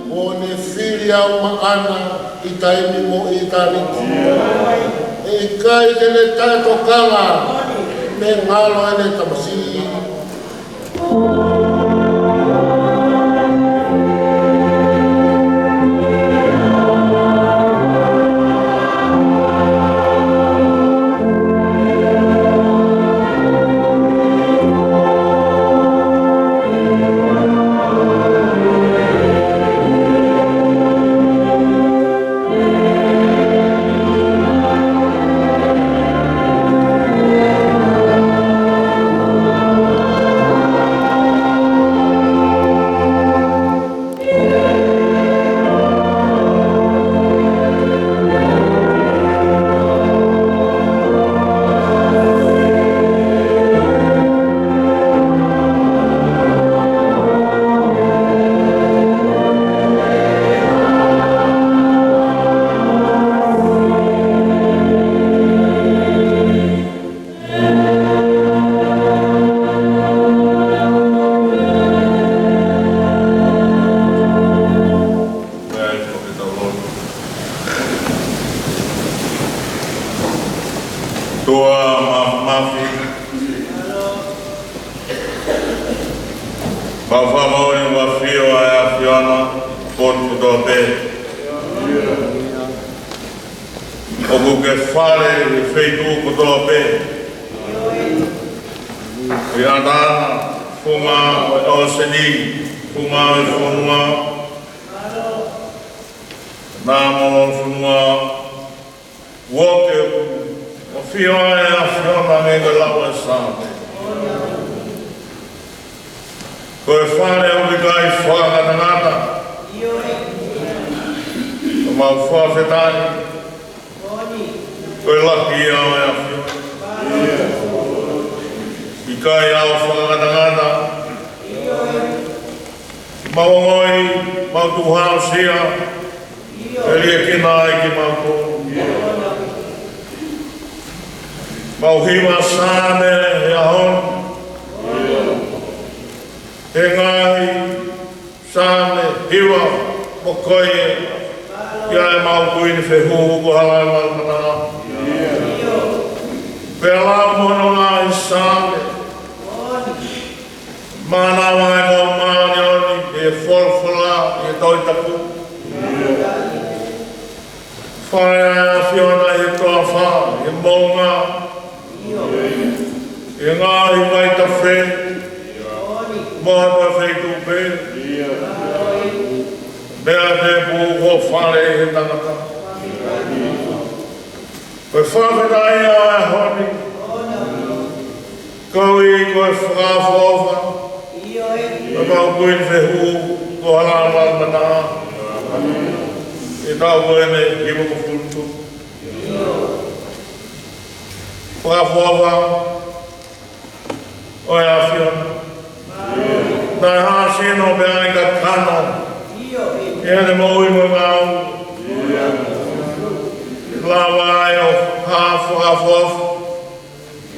Kuo ne fili au maʻana ʻi taimi mo ʻitāniti. ʻE ʻikai te ne taʻetokanga, pe ngalo ʻene tamasiʻi. ʻOtua mafimafi, mau fakamoʻoni ʻoku ʻafio ʻa e ʻAfiona ʻi he potu kotoa pē. ʻOku ke fale ʻi he feituʻu kotoa pē. ʻI ʻAtana, funga ʻo e ʻōseni, funga ʻo e fonua, na mo e fonua, ʻoku ke ʻafio ai ʻa e ʻAfiona, mei he lau ʻa e Saame. Ko e fale ʻoku ʻikai fakangatangata. ʻOku mau fakafetaʻi. Ko e lahi ia ʻo e ʻAfiona. ʻIkai ʻaho fakangatangata. Mau ongoʻi, mau tuʻu hausia. ʻE liʻekina ai kimautolu. Mau hiva Saame he ʻaho ni. He ngaahi Saame hiva mo koe ia ʻemau Kuini Fehuhu ko Halamalu Matala. Pea lau mo hono ngaahi Saame. Mānava ʻa e kau māʻoniʻoni ʻi he folofola ʻi he Tohi Tapu. Fai ʻa e ʻAfiona ʻi he toafa, ʻi he moʻunga, ʻi he ngaahi vaitafe, mo ha toe feituʻu pē. Meʻa tēpū ko e fale ʻo e tangata. Ko e fakafetaʻi ʻa e ʻaho ni. Koeʻuhi ko e fakaʻofoʻofa ʻa ʻemau Kuini Fehuhu ko Halamalu Matala. ʻI he taʻu ko eni ʻe hivangofulu. Fakaʻofoʻofa ʻo e ʻAfiona. Naʻe hāsino pea ʻi he kakano ʻi heʻene moʻui mo e ngāue. Lava ai ʻo hā fakaʻofoʻofa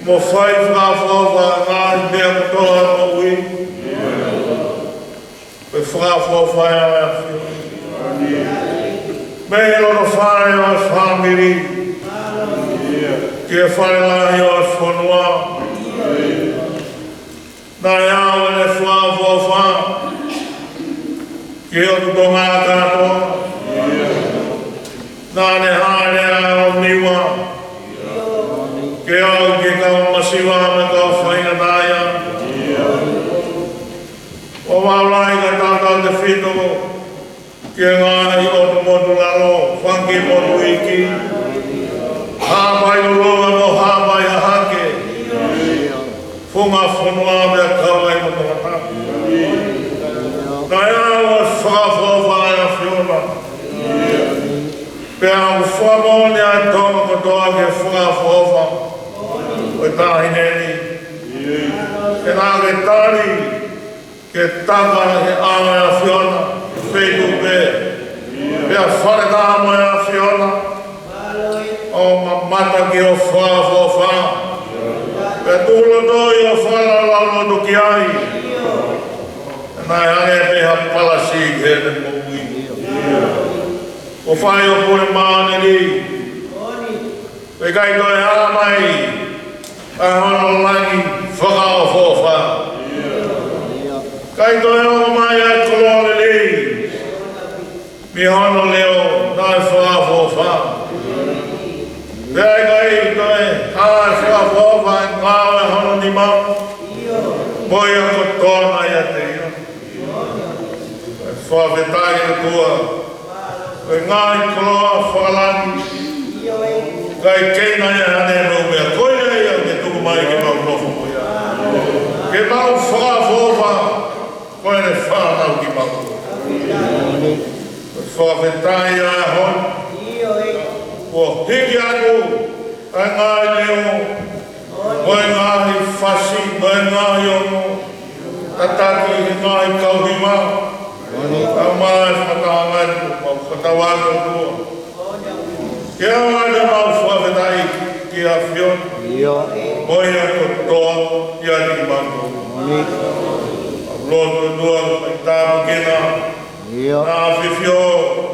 mo fai fakaʻofoʻofa ʻa e ngaahi meʻa kotoa ʻo e moʻui. Ko e fakaʻofoʻofa ia ʻo e ʻAfiona. Mei he loto fale ʻo e fāmili ki he fale lahi ʻo e fonua. Naʻe ʻave ʻene fakaʻofoʻofa ki he ʻotu Tonga kātoa. Naʻa ne hāʻele ʻo Niua ke aʻu ki he kau masiva mo e kau faingataʻaʻia. ʻO vaulahi ka tautau te fito ki he ngaahi ʻotu motu lalo, fanga kiʻi motu iiki, Haʻapai Lolonga mo Haʻapai Hahake, Funga Fonua pea kau ai mo Tongatapu. Naʻe ʻave ʻene fakaʻofoʻofa ʻa e ʻAfiona. Pea ʻoku fakamoʻoni ʻa e Tonga kotoa ki he fakaʻofoʻofa ʻo e taʻahine ni. Pea naʻa ke tali ke taka he ʻao ʻo e ʻAfiona, feituʻu pē, pea fale taha mo e ʻAfiona, ʻo mamata ki hoʻo fakaʻofoʻofa, pea tukulotoi ʻo fakalaulauloto ki ai. Naʻe hangē pē ha palasi ki heʻene moʻui. ʻO fai ʻo pule mānili. ʻIkai toe hā mai ʻa hono langi fakaʻofoʻofa. ʻIkai toe ongo mai ʻa e koloa lelei mei hono leʻo naʻe fakaʻofoʻofa. Pea ʻikai toe hā ʻa e fakaʻofoʻofa ʻi he ngāue ʻa hono nima, mo ia kotoa naʻe ʻiate ia. Fakafetaʻi ʻOtua, ko e ngaahi koloa fakalangi, ʻikai kei nai ʻa haʻane moʻui, ko ia ia ke tuku mai ke mau nofo mo ia. Ke mau fakaʻofoʻofa, ko ʻene fānau kimautolu. Fakafetaʻi ʻa e ʻaho ni, kuo hiki atu ʻa e ngaahi leʻo, mo e ngaahi fasi, mo e ngaahi ongo, tataki he ngaahi kau hima. Tau mai fakataha ange, mau fakatauange ʻOtua, ke ʻoua naʻa mau fakafetaʻi ki he ʻAfiona, mo ia kotoa ʻiate kimautolu. Mau lotu ʻOtua, fai tāpuekina ʻa e ʻAfifio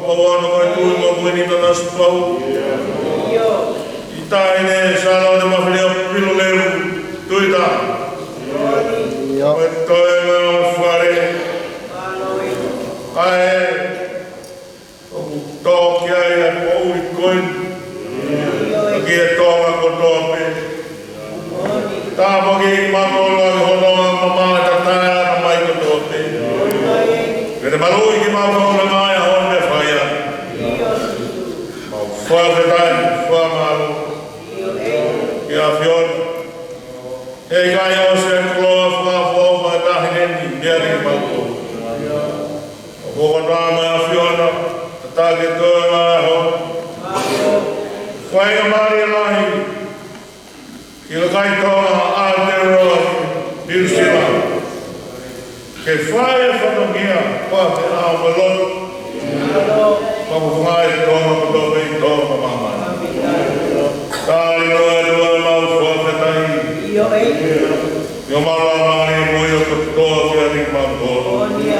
Vavaono Koetui mo Kuini Nanasipauʻu, ʻi he taʻahine Sālote Mafileʻo Pilolevu Tuita, mo e toenga ʻo e fale, ʻa ē ʻoku tō ki ai ʻa e poʻuli ko eni, ki he Tonga kotoa pē. Tāpuakiʻi kimautolu ʻaki hono anga mamaʻo ʻa e tangata mai kotoa pē. Pea ke maluʻi kimautolu mai ʻa hono meʻa fai ai. Mau fakafetaʻi, fakamālō ki he ʻAfiona. He ʻikai ʻosi ʻa e koloa fakaʻofoʻofa ʻa e taʻahine ni meiate kimautolu. ʻOku ou kole atu mo e ʻAfiona, tataki e toenga ʻo e ʻaho. Faingamālie lahi ki he kakai Tonga ʻi Aotearoa, New Zealand, ke fai e fatongia, ko e ʻaho ʻo e lotu, mo e ngaahi Tonga kotoa pē ʻi Tonga mo māmani. Tali noa ʻOtua, mau fakafetaʻi. ʻIo, mau laumālie mo ia kotoa pē ʻiate kimautolu. ʻI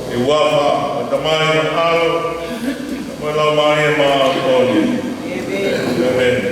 he huafa ʻo e Tamai, ʻAlo, mo e Laumālie Māʻoniʻoni. ʻĒmeni.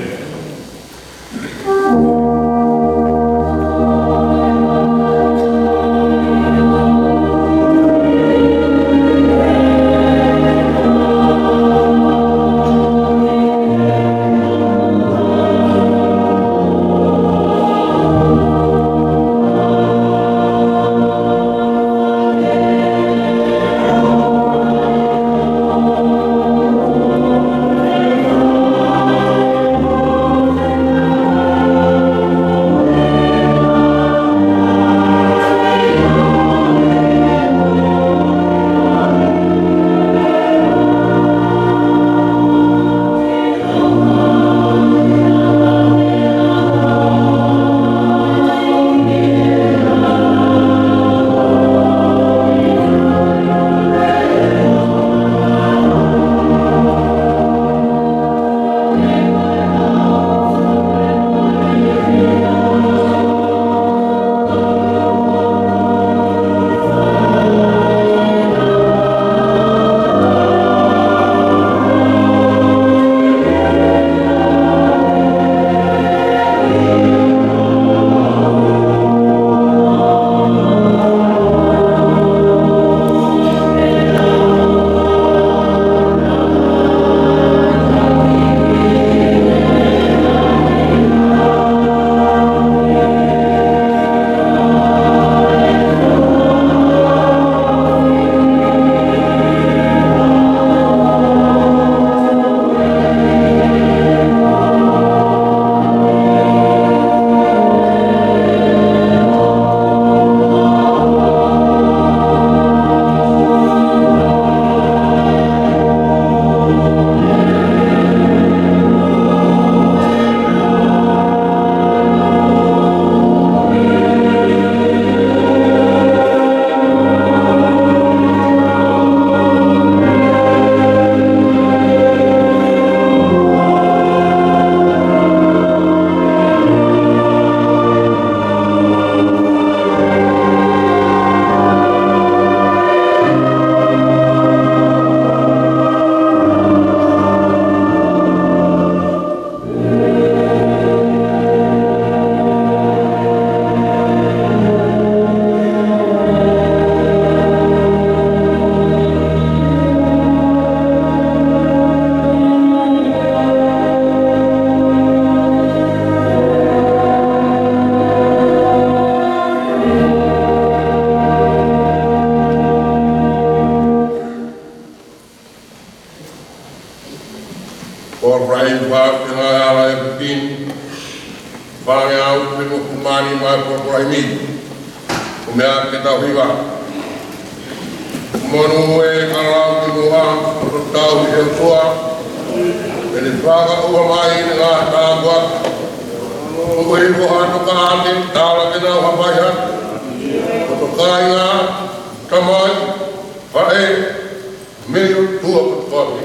ʻi he folofola ni, ʻo meʻa ke tau hiva. Monū ē ka lau ki muʻa, ʻo tau ʻi he ʻOtua, ʻene fakaʻuha mai ʻene ngaahi tāpuaki. ʻOku ʻi he ʻofa ʻa e tokāteline, tala ke nau hapai atu. Ko e kāinga, tamai, faʻē, mei he ʻOtua kotoa pē.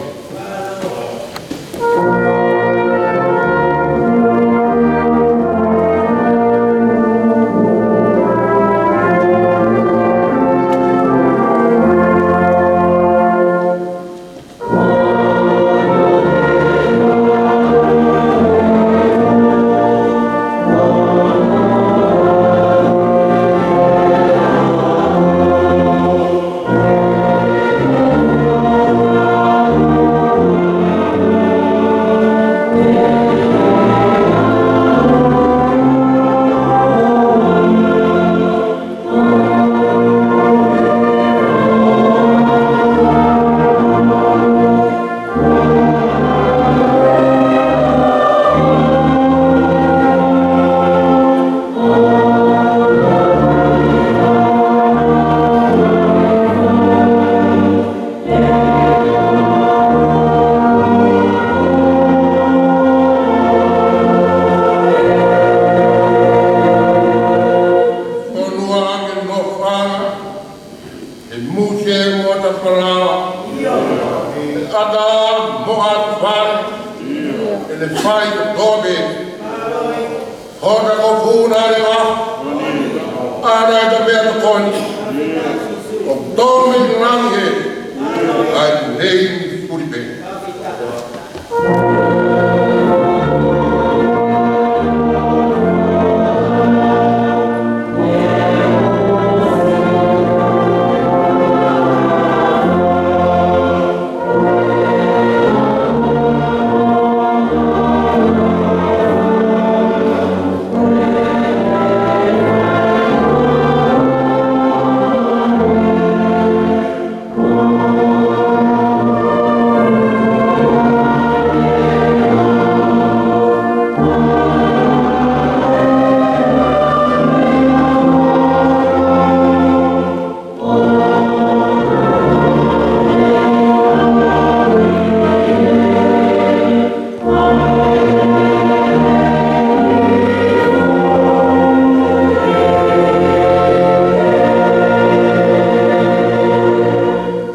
Fonua ke nofo ʻa e muse mo e tapalawa, ʻata mo e fale, ʻene fai kotoa pē. Hota ko funa le wa, ʻa e taʻe pea tokoni. ʻO tō mei langi ē, ʻa e lelei ni fuli pē.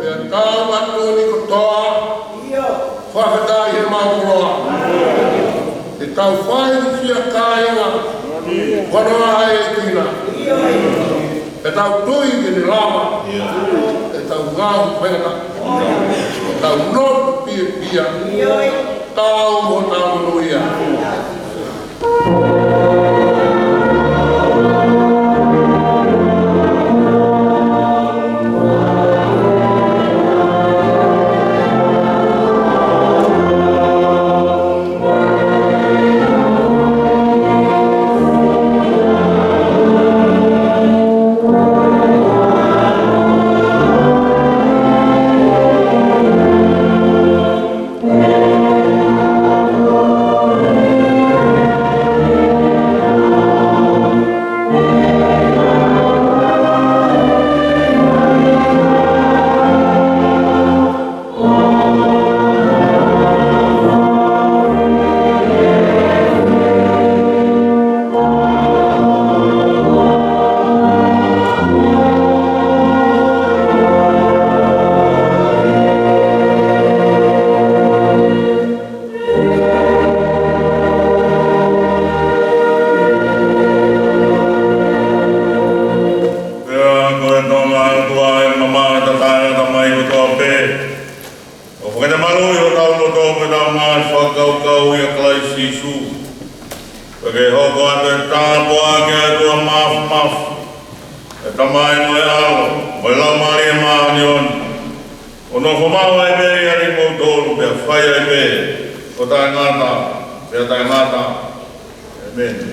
Pea tau ʻatu ni kotoa, fakafetaʻi he mau koloa. Te tau fai ki he kāinga, ʻoua naʻa ʻai e kina. Te tau tui ke ne lava, te tau ngāue faingataʻa, te tau nofo fiefia, tau mo tau monūʻia. Pea ko e Tonga ʻOtua ʻe mamaʻo ʻi he taʻengata mai kotoa pē, ʻo fakatamalu ʻi hotau loto mo ʻetau ngaahi fakakaukau ʻia Kalaisi Sīsū. Pea ke hoko atu e tāpuaki ʻa e ʻOtua Māfimafi, ʻa e Tamai mo e ʻAlo, mo e Laumālie Māʻoniʻoni, ʻo nofo maʻu ai pē ʻiate kimoutolu pea fai ai pē ʻo taʻengata pea taʻengata. ʻĒmeni.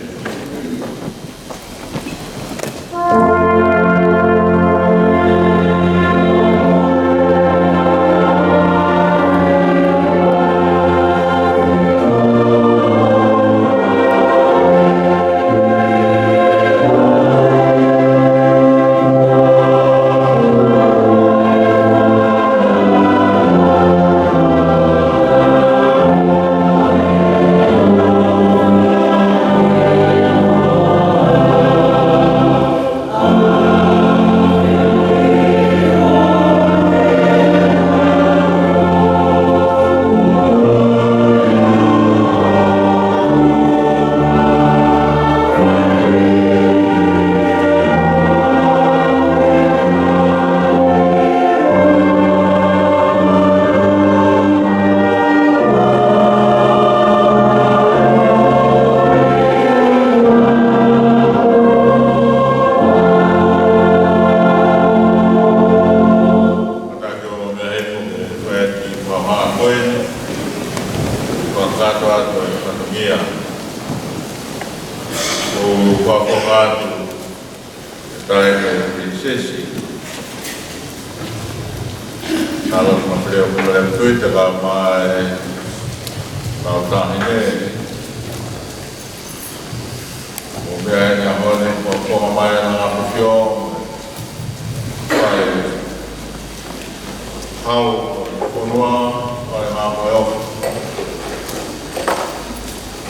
Taʻahine Pilinisesi Sālote Mafeleo Pilolevu Tuita, kae ʻumaʻā e kau taʻahine ʻoku meʻa he ʻaho ni, ʻoku ʻomai ʻa e ngaahi ʻAfio, ʻa e Hau ʻo e fonua, ʻa e ngaahi ʻofa.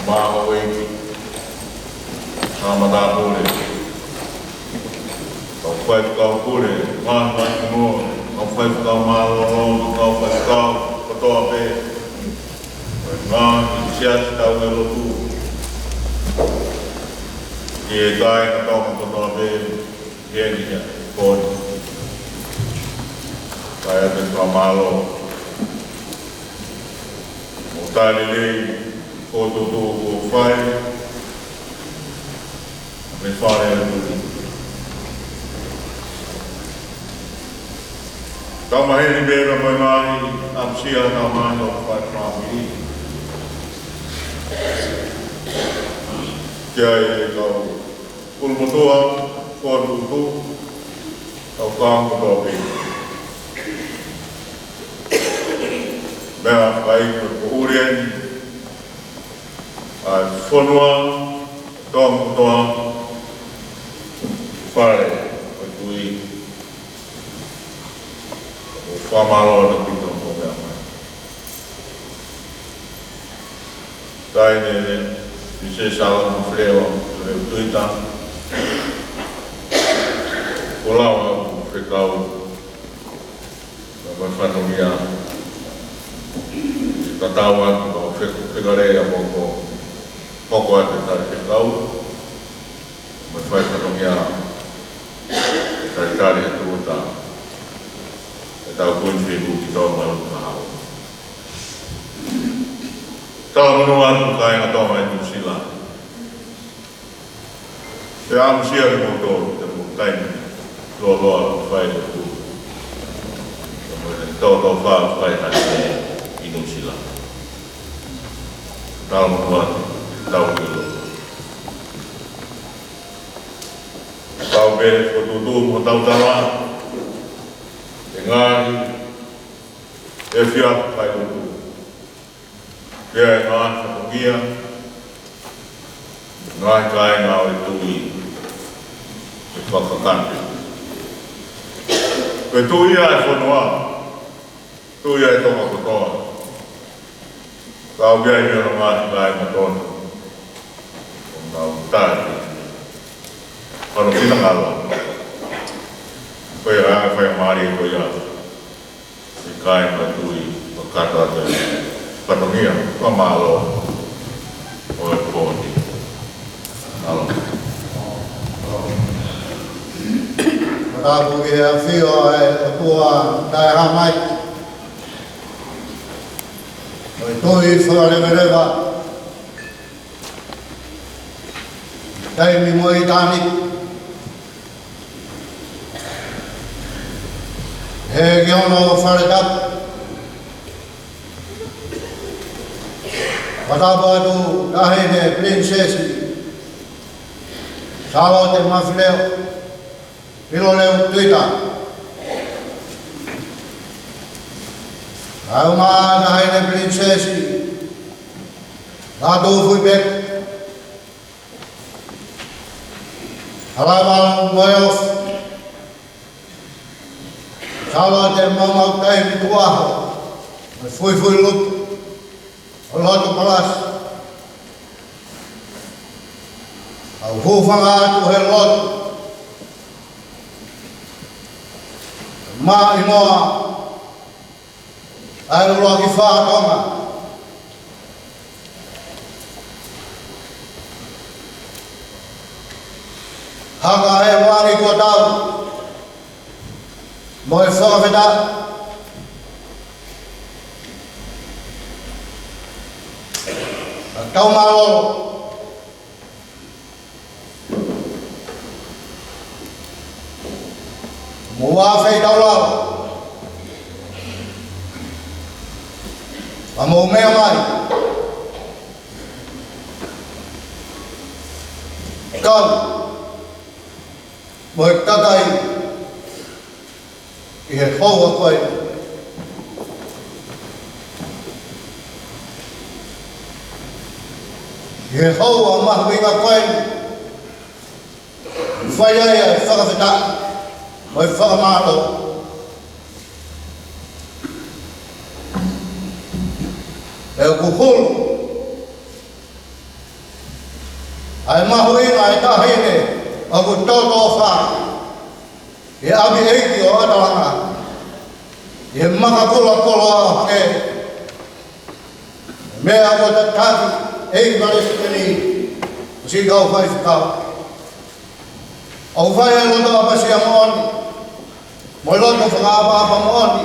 Maʻa e houʻeiki, ngaahi matāpule, kau faifekau pule, ngaahi ngaahi fonua, kau faifekau mālōlō, kau faifekau kotoa pē ʻo e ngaahi siasi tauhi lotu, ʻa e kāinga Tonga kotoa pē, ʻi heni he ʻaho ni. Kae ʻoatu e fakamālō mo e talitali lelei ki he fokotuʻutuʻu kuo fai mei he Fale ʻo e Tuʻi. Tau maheni pē ka ko e ngaahi ʻapasia, tau maheni ʻo fai fāmili. Ki ai e kau kulumotuʻa, fokotuʻutuʻu, kau kāinga kotoa pē. Meʻa fai ko e poʻuli eni ʻa e fonua, Tonga kotoa, Fale ʻo e Tuʻi. ʻOku fakamālō ʻaupito mo e meʻa mai. Taʻahine Pilinisesi Sālote Mafeleo Pilolevu Tuita, ko e lau ʻa e fekau, ka ko e fatongia, tatau atu ka ko e fekau lea ia mo ko, mo ko ʻa e talafekau, mo e fai fatongia, e talitali ʻa e tūʻuta, ʻetau Kuini Fītuʻu ki Tonga, Maluku Kahaʻu. Talamonū atu kāinga Tonga ʻi Nuʻusila. ʻE ʻamusia kimoutolu, te mou taimi lōloa ʻo fai e lotu. Te mou tōtōfā ʻo fai ha meʻa ʻi Nuʻusila. Talamonū atu, tau ki lotu. Tau pē fokotuʻutuʻu mo tau tala e ngaahi efiafi fai lotu. Pea e ngaahi fatongia, ngaahi kāinga ʻo e Tuʻi, ʻe fakakakato. Ko e Tuʻi ia ʻo e fonua, Tuʻi ia ʻo e Tonga kotoa. Ka ʻoku ʻi ai pē hono ngaahi kāinga tonu ʻoku nau tali hono finangalo. Ko ia ʻa e faingamālie ko ia ʻa e kāinga Tuʻi, ʻo kata atu e fatongia fakamālō ʻo e pō ni. Mālō. Fakatapu ki he ʻAfio ʻa e ʻOtua Taʻehāmai, ko e Tuʻi fakaleveleva, taimi mo ʻitāniti. ʻEiki, hono fale tapu. Fakatapu atu Taʻahine Pilinisesi Sālote Mafeleo Pilolevu Tuita, kae ʻumaʻā Taʻahine Pilinisesi Lātūfuipeka Halaivalu Moheofo, Sālote Maumau Taimi Tuʻuʻaho mo e Fuifui Lotu ʻo Loto Palasi. Kau hūfanga atu he lotu maʻimoa ʻa e ʻUluaki Fā Tonga. Hanga ʻe he Vāhenga Kuo Tau mo e fakafetaʻi, ʻa e tau mālō, mo e feitau lava, ʻa hoʻomou meʻa mai. Kau mo e kakai ʻi he houa ko ē, ʻi he houa mahuʻinga ko ē, fai ai ʻa e fakafetaʻi mo e fakamālō. ʻE ʻoku hulu ʻa e mahuʻinga ʻa e taʻahine ʻoku tōtōfā ʻi he ʻapiʻeiki ʻo ʻAtalanga, ʻi he makakula koloa ʻo hangē ko e meʻa kuo tataki ʻe he Palesiteni mo siʻi kau faifekau. ʻOku fai ʻa e loto ʻapasia moʻoni mo e loto fakaʻapaʻapa moʻoni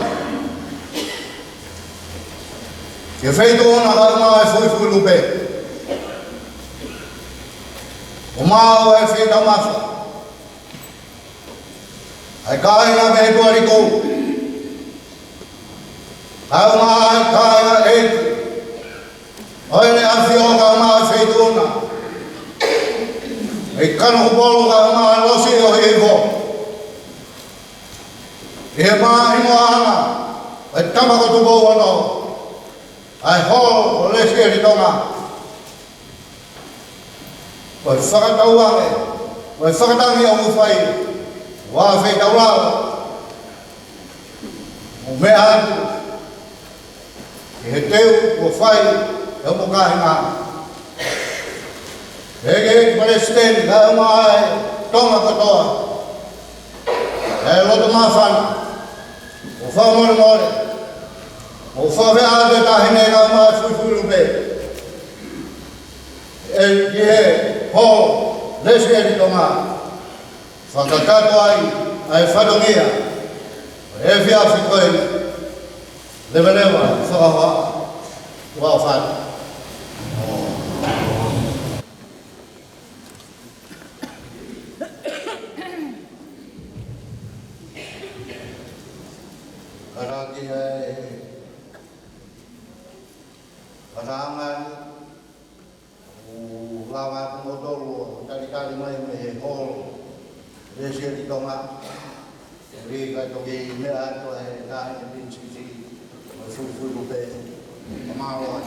ki he feituʻu na kae ʻumaʻā e fuifui lupe. ʻOku maʻu ʻa e feitaumafa ʻa e kāinga mei Tuʻaliku, kae ʻumaʻā e kāinga ʻeiki ʻo ʻEne ʻAfio, kae ʻumaʻā e feituʻu na, mei Kanokupolu, kae ʻumaʻā e Losi ʻo Hihifo, ʻi he maʻimoʻanga ʻo e Tama ko Tupou Ono, ʻa e Holo ʻo Lesieli Tonga. Ko e fakatauange, ko e fakatangi ʻoku fai, ʻoku feitaulalo, ʻoku meʻa atu ʻi he teu kuo fai ʻe homo kāinga. ʻEiki Palesiteni, kae ʻumaʻā e Tonga kotoa, ʻa e loto māfana, ʻoku fakamolemole, ʻoku fakafeʻao atu e taʻahine kae ʻumaʻā e fuifui lupe ʻe ki he Holo Lesieli Tonga, fakakakato ai ʻa e fatongia ʻo e efiafi ko eni. Leveleva, fakahoa, ua fat. Karaki ai, karanga ni, ʻoku lava atu mo tolu ʻo talitali mai mei he Holo Lesieli Tonga. ʻE lī kae toki meʻa atu ʻa e taʻahine Pinisisi mo e fuifui lupe. Ka mālō ai.